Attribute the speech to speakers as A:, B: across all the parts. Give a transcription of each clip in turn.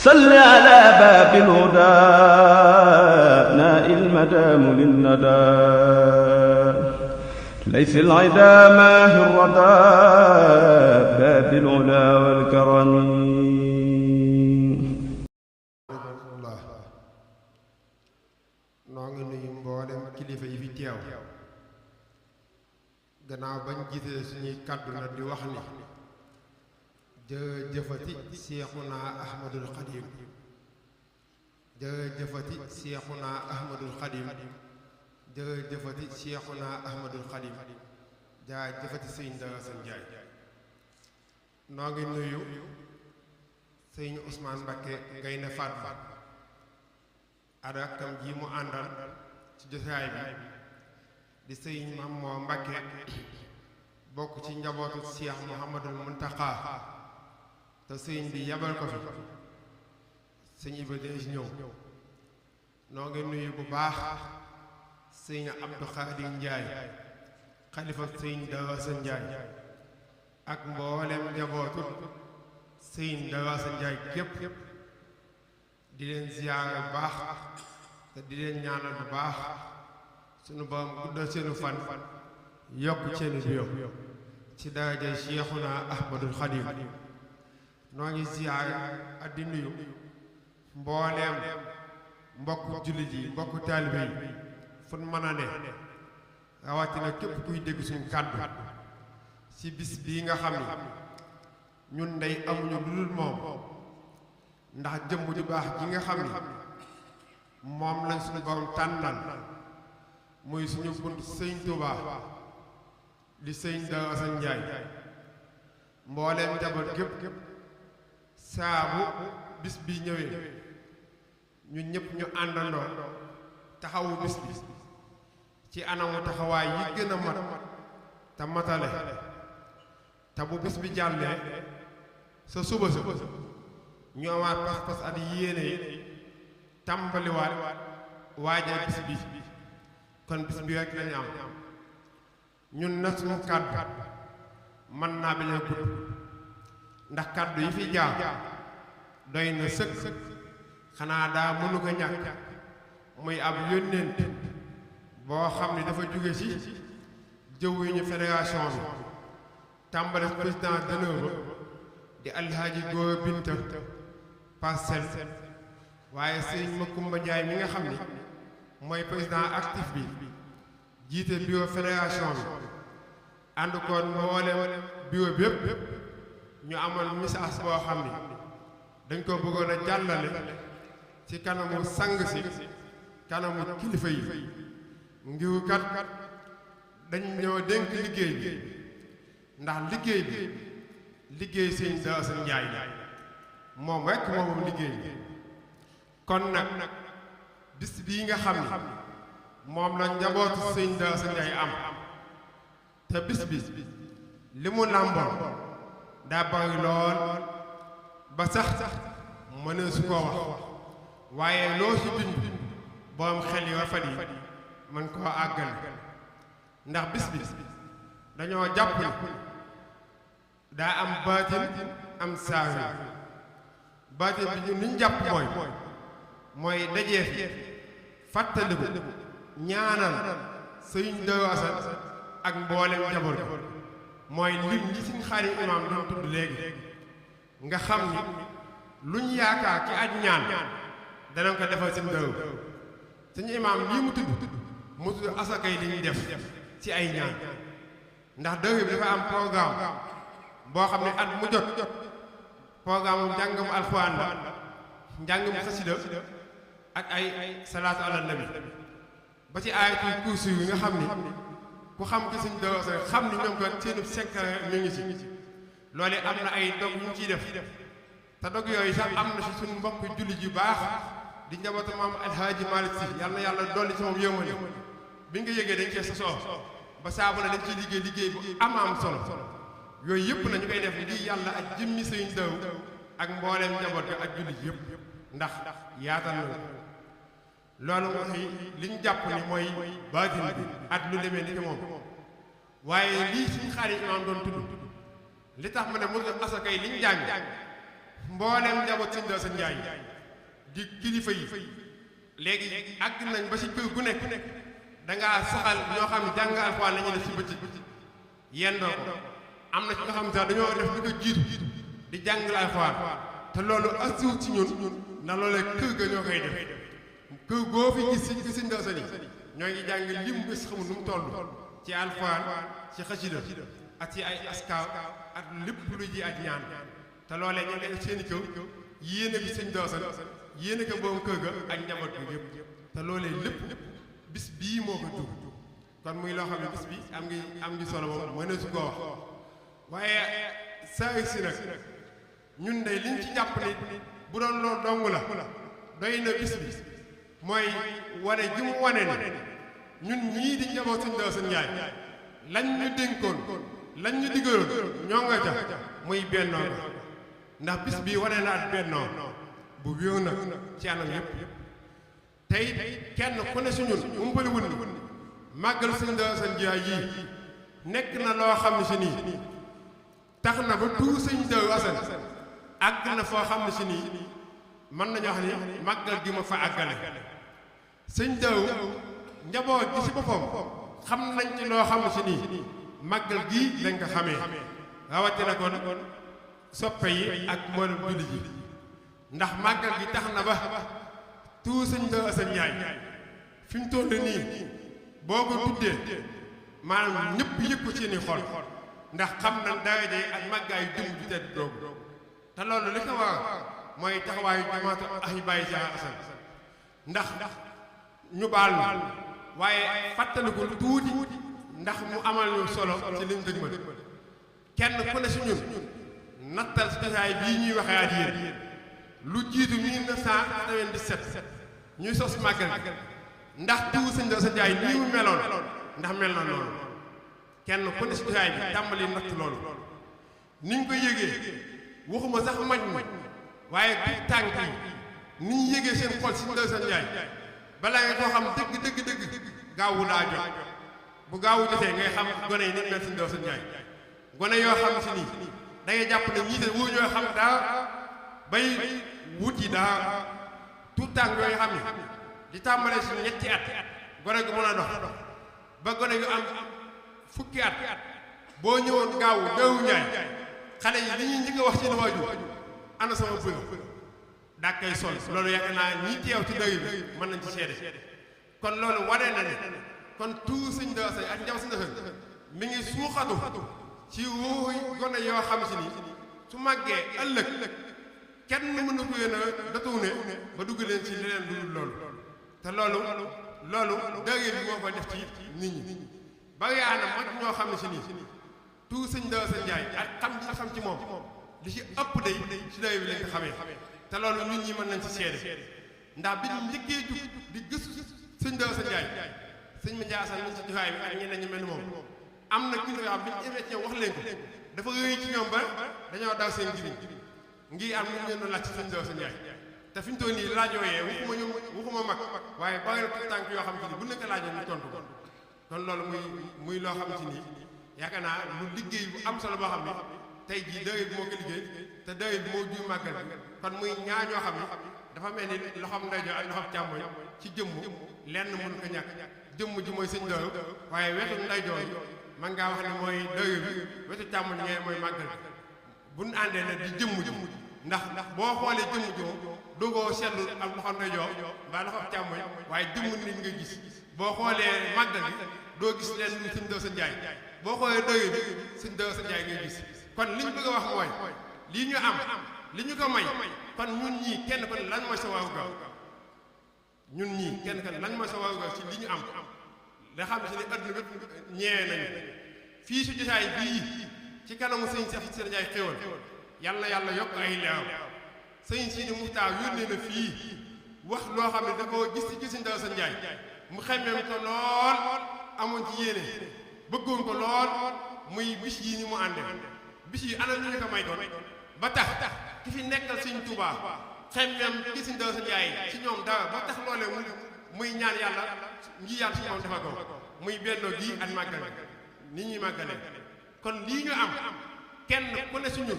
A: صل على باب الهدى نائل المدام للندى ليس العدا ماه الردى باب العلا والكرم.
B: noo ngi nuyu mboolem kilifa yi fi teew gannaaw bañ gisee suñuy kàddu na di wax ni jëfati Seexuna Ahmadul Xadim jëfati Seexuna Ahmadul Xadim jëfati Seexuna Ahmadul Xadim jëfati sëñ Dara Sën Njaay. noo ngi nuyu sëñ Ousmane Mbakke Gaynde Fatma ak rakkam ji mu àndal ci jotaay bi di sëñ Mam Moo Mbakke bokk ci njabootu Cheikh Mouhamadul Muntaqa te sëñ bi yabal ko fi sëñ Iba dina ci ñëw. noo ngi nuyu bu baax sëñ Abdou Khadir Njaay xalifa sëñ Dara Sën Njaay ak mboolem njabootu sëñ Dara Sën Njaay képp di leen ziyaare bu baax te di leen ñaanal bu baax sunu borom guddal seenu fan yokk seeni biyo ci daraja Cheikhuna Ahmadul Xadim. noo ngi ziyaare ak di nuyu mbooleem mbokku jullit yi mbokku taalibe yi fu nu mën a ne rawatina képp kuy dégg suñu kàddu ci bis bii nga xam ni ñun ndey amuñu lu dul moom ndax jëmm ju baax ji nga xam ni moom lañ suñu borom tànnal muy suñu bunt sëñ Tuubaa di sëñ Dara Sën Njaay. mbooleem njaboot gépp saabu bis bi ñëwee ñun ñëpp ñu àndandoo taxawu bis bi ci anamu taxawaay yi gën a mat te matale te bu bis bi jàllee sa suba sa ñu amaat pas-pas ak yéene tàmbaliwaat waajal bis bi kon bis bi rek lañu am. ñun nag suñu kàddu mën naa bañ a gudd ndax kàddu yi fi jaar doy na sëkk xanaa daa mënu ko ñàkk muy ab yónnent boo xam ne dafa jóge ci jëwriñu fédération bi tàmbale président d'honneur ba di Alhaaji Góora Binta Parcelles waaye sëñ Makumba Njaay mi nga xam ni mooy président actif bi jiite bureau fédération bi ànd koon mboolem bureau bi yépp ñu amoon message boo xam ni dañ ko bëggoon a jàllale ci kanamu sang si kanamu kilifa yi ngir kat dañ ñoo dénk liggéey bi ndax liggéey bi liggéey sëñ Dara Sën Njaay moom rekk moomam liggéey bi kon nag bis bii nga xam ni moom la njabootu sëñ Dara Sën Njaay am te bis bi li mu làmboon daa bari lool ba sax mënee su koo wax waaye loo ci bind borom xel yi rafet yi mën koo àggale ndax bis bi dañoo jàpp ni daa am baatin am saahir. baatin bi ñu niñ jàpp mooy dajee fi fàttaliku ñaanal sëñ Dara Sën ak mboolem njaboot mooy lim ñi suñ xaari imaam doon tudd léegi nga xam ni luñ yaakaar ci aj ñaan danañ ko defal seen dëw suñu imaam lii mu tudd asaka yi li ñuy def ci ay ñaan ndax dëw bi dafa am programme boo xam ne at mu jot programme njàngam alxuraan la njàngam xasida ak ay salaatu ala nabi ba ci ayatul kursi yi nga xam ni ku xam ki suñ Dara Sën xam ni ñoom ko seenu secret mi ngi ci loolu am na ay dog ñu ciy def te dog yooyu sax am na si suñu mbokk jullit yu baax di njabootu maam Alhaaji Malick Si yal na yàlla dolli ci moom yërmande bi nga yëgee dañ cee sosoo ba saabu na dañ ciy liggéey bu am solo yooyu yëpp na ñu koy def lii yàlla ak jëmmi sëñ Dara ak mbooleem njaboot ga ak jullit yëpp ndax yaatal na loolu mooy li ñu jàpp ni mooy baatin bi at lu demee ni ki moom waaye lii suñu xaari imaam doon tudd li tax ma ne mu asaka yi li ñu jàng mboolem njaboot sëñ Dawsa Njaay di kilifa yi léegi àgg nañ ba ci kër gu nekk dangaa saxal ñoo xam ne jàng alxuraan la ñuy def ci bëccëg yendoo ko am na ci nga xam ne sax dañoo def li ko jiitu di jàng alxuraan te loolu asiwut ci ñun ndax loolu kër ga ñoo koy def kër goo fi gis ci sëñ Dawsa ni ñoo ngi jàng lim bés xamul nu mu toll ci alxuraan ci xasida ak ci ay askaaw ak lépp lu ji ak ñaan te loolee ñu ngi seeni kaw yéene bi sëñ Dawsa yéene ko boobu kër ga ak njaboot bi yëpp te loolee lépp bis bii moo ko dugg kon muy loo xam ne bis bi am ngi solo moom mën na su koo wax waaye saa si nag ñun de liñ ci jàpp ni bu doon loolu dong la doy na bis bi mooy wane gi mu wane ni ñun ñii di njaboot sëñ Dawsa Njaay lañ ñu dénkoon lañ ñu digaloon ñoo nga ca muy bennoo ndax bis bii wane na at bennoo bu wéew nag ci anam yépp tey kenn ku ne su ñun umpali wun ni màggal sëñ Dawsa Njaay yii nekk na loo xam ne si nii tax na ba tout sëñ Dawsa àgg na foo xam ne si nii mën nañu wax ni màggal gi ma fa àggale sëñ Daw njaboot gi si boppam xam nañ ci loo xam ne si nii màggal gii lañ ko xamee rawatina kon soppe yi ak mboolem julli ji ndax màggal gi tax na ba tout sëñ Dawsa Njaay fi mu toll nii boo ko tuddee maanaam ñëpp yëg ko seeni xol ndax xam na daraja yi ak màggaayu jëm ju tedd doogu te loolu li ko war mooy taxawaayu jamaatu Ahibahil Cheikh Assane ndax ñu baal waaye fàttaliku tuuti ndax mu amal ñu solo ci liñ dëgmal kenn ku ne si ñun nattal si tasaay bii ñuy waxee at yéen lu jiitu 1997 ñuy sos màggal ndax tuuti sëñ Dawsa Njaay nii mu meloon ndax mel na loolu kenn ku ne si tasaay bi tàmbali natt loolu niñ ko yëgee waxuma sax mañ waaye bi tànk yi ni ñu yëgee seen xol si Dawsa Njaay balaa nga koo xam dëgg gaawu daa jot bu gaawu jotee ngay xam gone yi nit mel si Dawsa Njaay gone yoo xam si nii da ngay jàpp ne ñii de woo ñoo xam daa bay wut yi daa tout tànk yooyu xam ne di tàmbalee si ñetti at gone gu mën a dox ba gone gu am fukki at boo ñëwoon gaawu Dawu Njaay xale yi li ñuy njëkk a wax ci waajur ana sama bëgg daa koy sol loolu yaakaar naa ñi teew ci dëgg bi mën nañ ci seede kon loolu wane na ne kon tout sëñ Dawsa ak njaw si Dawsa mi ngi suuxatu ci wóoy gone yoo xam si ni su màggee ëllëg kenn mënu ko yéen a datoone ba dugg leen ci leneen lu dul loolu te loolu dëgg bi moo ko def ci nit ñi ba yaana mag ñoo xam ne si nii tout sëñ Dawsa Njaay ak xam ci xam ci moom li ci ëpp day ci day bi lañ ko xamee te loolu nit ñi mën nañ ci seede ndax bi ñu njëkkee jug di gëstu sëñ Dawsa Njaay sëñ ma Njaay Assane nañ ci joxaay bi ak ñeneen ñu mel ni moom am na kilifa yoo xam bi ñu émee ci ñoom wax leen ko dafa rëy ci ñoom ba dañoo daw seen jiriñ ngi am ñu leen laaj ci sëñ Dawsa Njaay te fi ñu toll nii laajoo yee waxuma mag waaye bari na tànk yoo xam ci ni bu nekk laajoon ñu tontu kon loolu muy loo xam ci nii yaakaar naa lu liggéey bu am solo boo xam ne tey jii dëgg bi moo ko liggéey te dëgg bi moo juy màggal bi kon muy ñaar ñoo xam ne dafa mel ni loxoom ndeyjoor ak loxoom càmmoñ ci jëmm lenn mënu ko ñàkk jëmm ji mooy sëñ Dawsa waaye wetu ndeyjoor man ngaa wax ne mooy dëgg bi wetu càmmoñ ngeen mooy màggal bi bu ñu àndee ne di jëmm ji ndax boo xoolee jëmm ji moom doogoo seetlu ak loxoom ndeyjoor mbaa loxoom càmmoñ waaye jëmm nit nga gis boo xoolee màggal bi doo gis leen lu sëñ Dawsa Njaay boo xoolee dëgg bi sëñ Dawsa Njaay ngay gis kon li ñu bëgg a wax mooy lii ñu am li ñu ko may kon ñun ñii kenn kon lan mooy sa waaw gaaw ñun ñii kenn kon lan mooy sa waaw gaaw ci li ñu am nga xam si ne adduna bépp ñeewee nañu fii su jotaay bii ci kanamu sëñ Cheikh Njaay xéwal yàlla yàlla yokk ay leew sëñ Sidi Muxtaar yónnee na fii wax loo xam ne da koo gis ci sëñ Dawsa Njaay mu xemmeem ko lool amoon ci yéene bëggoon ko lool muy bis yi ni mu àndee bis yi ana ñu ko may doon ba tax ki fi nekkal sëñ Tuubaa xemmeem ci sëñ Dawsa Njaay ci ñoom dara ba tax loolee muy ñaan yàlla ngi yàlla si moom dafa ko muy bennoo gii ak màggal ni ñuy màggale kon lii ñu am kenn ku ne suñu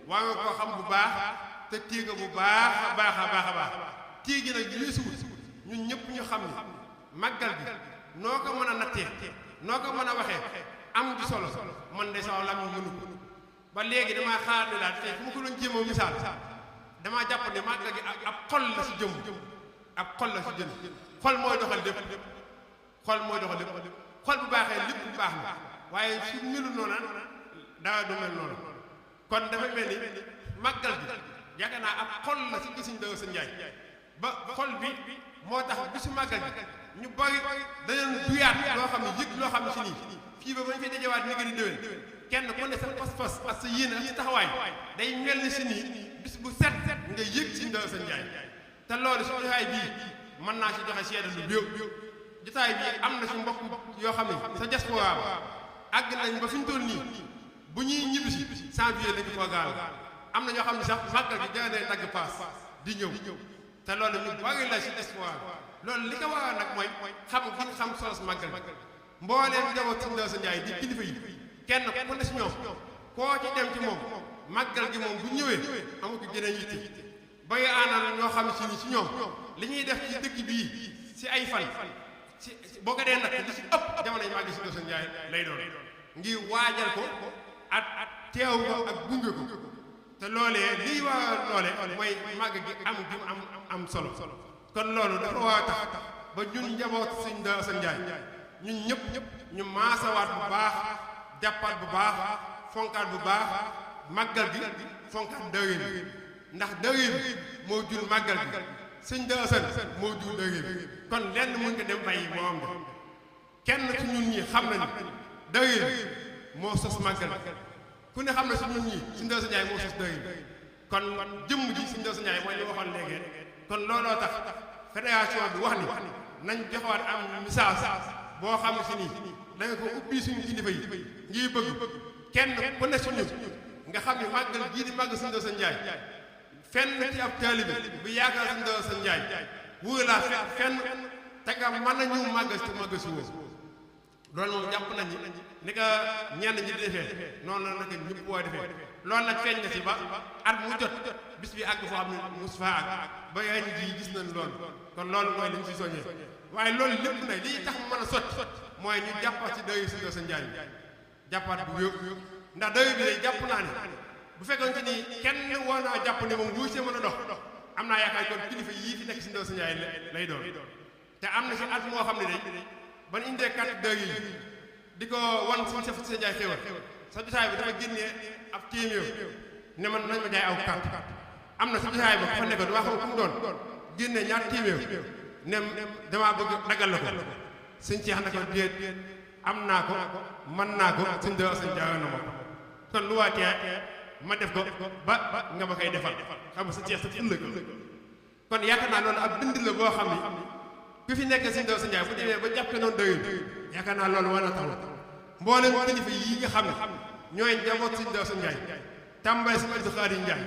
B: waa nga koo xam bu baax te téega bu baax a baax a baax a baax téegi nag weesuwut ñun ñëpp ñu xam ni màggal gi noo ko mën a nattee noo ko mën a waxee am ci solo man de saw lam mënu ko ba léegi damaa xaar ne daal tey fu ma ko doon jéemoo misaal damaa jàpp ne màggal gi ab xol la si jëm ab xol la si jëm xol mooy doxal lépp xol mooy doxal lépp xol bu baaxee lépp bu baax na waaye su melu noona daa du mel noonu kon dafa mel ni màggal gi yaakaar naa ab xol la si gisuñ daw sa njaay ba xol bi moo tax bisu màggal gi ñu bari dañu duyaat loo xam ne yëg loo xam ne si nii fii ba bañ fi dajewaat ni gën a déwén kenn ku ne sa pas-pas ak sa yéene ak sa taxawaay day mel ni si nii bis bu set nga yëg si daw sa njaay te loolu si jotaay bii mën naa si joxe seede lu béew jotaay bii am na si mbokk yoo xam ne sa diaspora àgg nañ ba fi ñu toll nii bu ñuy ñibbi si janvier lañu ko gaal am na ñoo xam ne sax màggal gi dana dagg paas di ñëw te loolu ñu bari la si espoir loolu li ko waral nag mooy xam gi xam solos màggal bi mbooleem njaboot si Ndaw sa Njaay di kilifa yi kenn ku ne si ñoom koo ci dem ci moom màggal gi moom bu ñëwee amu ko geneen yitte ba nga àndal ñoo xam si ni si ñoom li ñuy def ci dëkk bii si ay fan si boo ko dee nag li si ëpp jamono yi màggal si Ndaw sa Njaay lay doon ngir waajal ko at teew ko ak gunge ko te loolee lii waa loole mooy màgg gi am solo kon loolu dafa waa tax ba ñun njaboot Sëñ Ndaw sa Njaay ñun ñëpp ñu maasawaat bu baax jàppaat bu baax fonkaat bu baax màggal gi fonkaat dawéen ndax dawéen moo jur màggal gi Sëñ Ndaw Asan moo jur dawéen kon lenn mën nga dem bàyyi moo am de kenn ci ñun ñi xam nañu dawéen moo sos màggal ku ne xam na si ñun ñii Sëñ Ndaw sa Njaay moo sos dawéen kon jëmm ji Sëñ Ndaw sa Njaay mooy li waxoon léegi kon looloo tax fédération bi wax ni nañ joxewaat am message boo xam ne si nii da nga ko ubbi suñu kilifa yi ngir bëgg kenn ku ne si ñun nga xam ne màggal gii di màgg Sëñ Ndaw sa Njaay fenn ci ab taalibe bu yaakaar Sëñ Ndaw sa Njaay wóolaa fenn te nga mën a ñëw màggal si màggal si woo loolu moom jàpp nañ ni ka ñenn ñi di defee noonu la naka ñëpp woo defee loolu nag feeñ na si ba at mu jot bis bi àgg foo xam ne mos faa àgg ba yaa ngi ji gis nañ loolu kon loolu mooy li ñu si soññee waaye loolu lépp nag li tax mu mën a sotti mooy ñu jàppaat si dayu Sëñ Ndaw sa Njaay jàppaat bu wéew ndax dayu bi day jàpp naa ne bu fekkoon ni kenn war naa jàpp ne moom wuy see mën a dox am naa yaakaar kon kilifa yii fi nekk Sëñ Ndaw sa Njaay lay doon te am na si at moo xam ne day ban indee carte dayu yi di ko wan suñu sa Njaay xéwal sa jotaay bi dafa génnee ab téeméer ne man nañ ma jaay aw carte am na sa jotaay ba fa nekkoon damaa xam ku mu doon génnee ñaar téeméer ne damaa bëgg daggal la ko sëñ Cheikh na ko déet am naa ko mën naa ko Sëñ Ndaw sa Njaay na ma kon lu waa tee ma def ko ba nga ma koy defal xam nga sa Cheikh sa ëllëg kon yaakaar naa loolu ab bind la boo xam ni ku fi nekk Sëñ Ndaw sa Njaay bu demee ba jàppe noonu doyul yaakaar naa loolu war na tax mboolem kilifa yi nga xam ne ñooy njaboot Sëñ Ndaw sa Njaay tàmbale si Abdou Khadre Njaay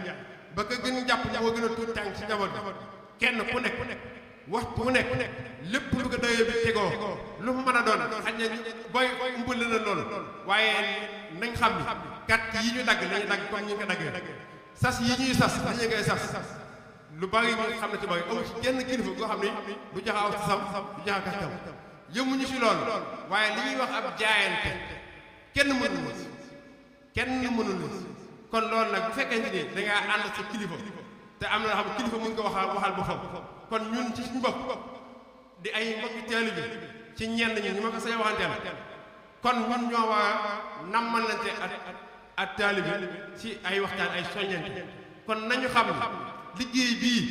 B: ba ko gën jàpp moo gën a tuut tànk ci njaboot kenn ku nekk waxtu bu nekk lépp lu ko doyee bi tegoo lu mu mën a doon xaj na boy mbëll na loolu waaye nañ xam ni kat yi ñu dagg nañu dagg comme ñu ko daggee sas yi ñuy sas dañu koy sas lu bari ñu xam ne ci bari amu ci genn kilifa goo xam ne du joxe aw sasam du joxe kastam yëmuñu si loolu waaye li ñuy wax ab jaayante kenn mënul la kenn mënul la kon loolu nag bu fekkente ni da ngaa ànd sa kilifa te am na loo xam kilifa mën ko waxal boppam kon ñun ci suñu bopp di ay mbokki taalibe ci ñenn ñi ñu ma ko say waxanteel kon ñun ñoo waa nammalante ak taalibe ci ay waxtaan ay soññante kon nañu xam liggéey bii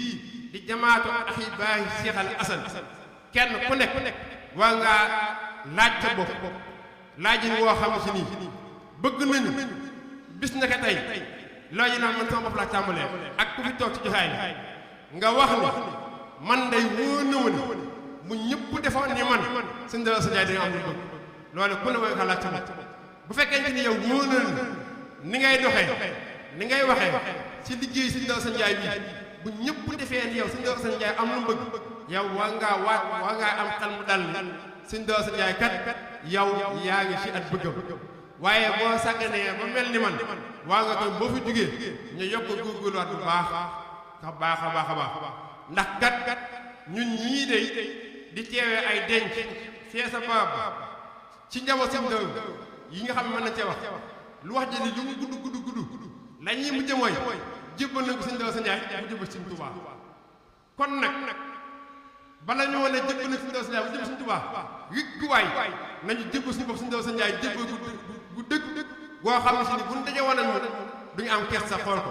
B: di jamaatu ahibaahi Cheikh Al Hasan kenn ku nekk waa ngaa laaj sa bopp laajin woo xam si nii bëgg nañu bis naka tey looji naan man sama bopp laa tàmbalee ak ku fi toog ci jotaay nga wax ni man day wóor na wane mu ñëpp defoon ni man Sëñ Ndaw sa Njaay da nga am lu bëgg loolu ku ne mooy ko laaj sa bopp bu fekkente ni yow wóor na ni ngay doxee ni ngay waxee ci liggéey Sëñ Ndaw sa Njaay bi bu ñëpp defee ni yow Sëñ Ndaw sa Njaay am lu bëgg yow waa ngaa am xel mu dal Sëñ Ndaw sa Njaay kat yow yaa ngi ci at bëggam waaye boo sàgganee ba mel ni man waa nga koy boo fi jugee ñu yokk góorgóorluwaat bu baax a baax a baax a baax ndax kat ñun ñii de di teewee ay denc fee sa baab ci njaboot si ndaw yi nga xam ne mën na cee wax lu wax ji lu mu gudd la ñuy mujj mooy jébbal nañ ko sëñ Daw sa Njaay mu jébbal sëñ Tuubaa kon nag bala ñu wane jébbal nañ sëñ Daw sa Njaay mu jébbal sëñ Tuubaa rikkuwaay nañu jébbal suñu bopp sëñ Daw sa Njaay jébbal gu dëgg goo xam ne si ni buñ daje woon ak duñu am kees sa xool ko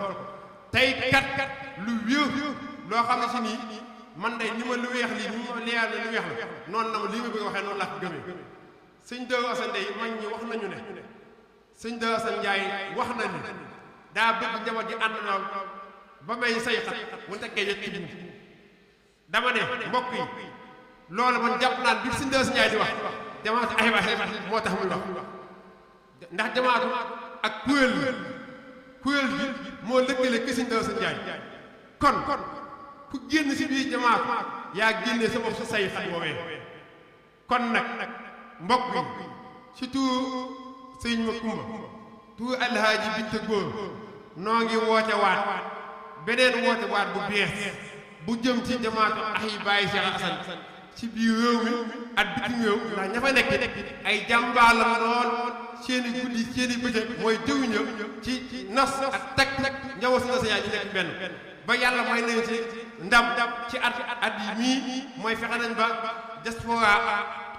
B: tey kat lu wéew loo xam ne si nii man day ni ma lu weex lii ni ma leer lu weex la noonu na ma lii ma bëgg waxee noonu laa ko gëmee sëñ Daw Asan Njaay mag ñi wax nañu ne sëñ Daw Asan Njaay wax na ni daa bëgg njaboot ji ànd na ba may say xat mu tekkee yëg ci buum dama ne mbokk yi loolu man jàpp naan bi sëñ Daw Asan Njaay di wax jamaatu Ahibahil Khadim moo tax muy wax ndax jamaatu ak kuréel bi moo lëkkale ki sëñ Daw Asan Njaay kon ku génn si biir jamaatu yaa génnee sa bopp sa say xat woowee kon nag mbokk yi surtout sëñ ma kumba tu alhaaji bitta góor noo ngi woote waat beneen woote waat bu bees bu jëm ci jamaatu Ahibahil Cheikh Asan ci biir réew mi ak bitim réew ndax ña fa nekk ay jàmbaar la lool seeni guddi seeni bëccëg mooy jëwuñu ci nos ak teg njaboot si na sa yaay ñu nekk benn ba yàlla may nañ ci ndam ci at yi mii mooy fexe nañ ba diaspora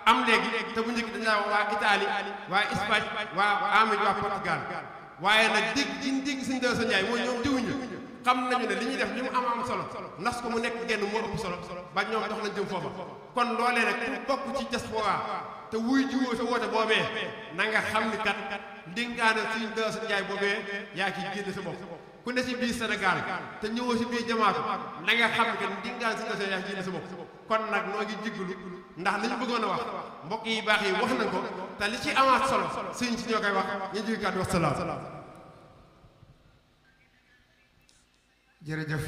B: am léegi te bu njëkk dañaa waa Italie waa Espagne waa Amérique waa Portugal waaye nag dégg sëñ Daw sa Njaay mooy ñoom jëwuñu xam nañu ne li ñuy def li mu am solo nas ko mu nekk genn moo ëpp solo ba ñoom dox nañ jëm foofa kon loolee nag ku bokk ci diaspora te wuy jiwoo sa woote boobee na nga xam ni kat ndénkaane sëñ Daw sa Njaay boobee yaa ki génne sa bopp ku ne si biir Sénégal te ñëwoo si biir jamaatu na nga xam ni kat ndénkaane sëñ Daw sa Njaay yaa ki génne sa bopp kon nag noo ngi jéggalu ndax li ñu bëggoon a wax mbokk yi baax yi wax nañ ko te li ci amaat solo sëñ si ñoo koy wax ñu jóge kàddu wax salaam.
C: jërëjëf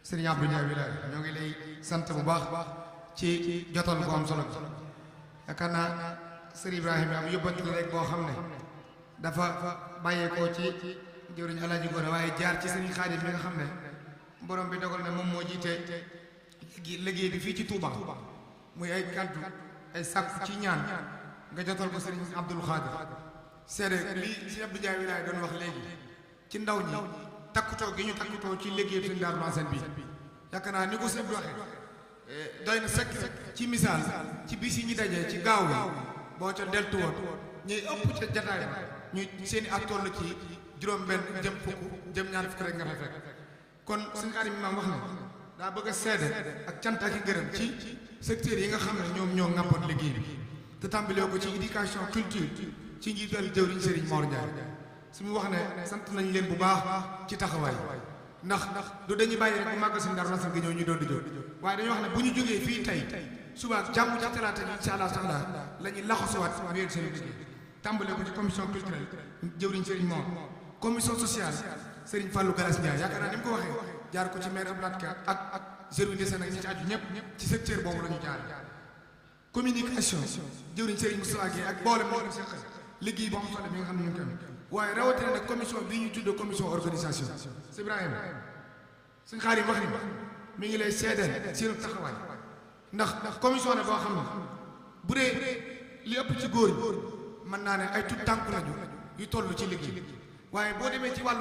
C: sëriñ Abdou Ndiaye Wilane ñoo ngi lay sant bu baax ci jotal bu am solo bi yaakaar naa sëriñ Ibrahima am yóbbante la rek boo xam ne dafa bàyyeekoo ci jëwriñ Alaaji Góora waaye jaar ci sëriñ Xaadim mi nga xam ne borom bi dogal ne moom moo jiite liggéey bi fii ci Touba muy ay kaddu ay sàkku ci ñaan nga jotal ko sëriñ Abdul Xaadir seede lii si Abdou Ndiaye Wilane doon wax léegi ci ndaw ñi takkutoo gi ñu takkutoo ci liggéey sëñ Daaru Asan bi yaakaar naa ni ko sëñ bi waxee doy na sekk ci misaal ci bis yi ñu dajee ci gaaw bi boo ca deltu woon ñuy ëpp ca jataay ñu seen i at toll ci juróom benn jëm fukk jëm ñaar fukk rek nga fay fekk kon sëñ Xaadim maam wax ne daa bëgg a seede ak cant ak i gërëm ci secteurs yi nga xam ne ñoom ñoo ŋàppoon liggéey bi te tàmbalee ko ci éducation culture ci njiital jëwriñ Sëriñ Mor Ndiaye su mu wax ne sant nañ leen bu baax ci taxawaay ndax du dañuy bàyyi rek bu màggal sëñ Daaru Asan gi ñëw ñu doon di jóg waaye dañoo wax ne bu ñu jógee fii tey suba jàmm ci talaata ji insha Allah taala la ñuy laxasuwaat wéer seen liggéey tàmbalee ko ci commission culturelle jëwriñ Sëriñ Mor commission sociale Sëriñ Fallou Galas Ndiaye yaakaar naa ni mu ko waxee jaar ko ci maire Abdoulaye Ka ak jëwriñ de Sénégal ñi ci aju ñëpp ci secteur boobu la ñu jaar communication jëwriñ Sëriñ Moussa Gueye ak boole moo dem liggéey boo xam ne bi nga xam ne ñu ngi koy waaye rawatina nag commission bii ñu tuddee commission organisation c'est Ibrahima suñ xaar yi wax ni mi ngi lay seedeel seen taxawaay ndax commission ne boo xam ne bu dee li ëpp ci góor ñi mën naa ne ay tout tànk lañu yu toll ci liggéey waaye boo demee ci wàllu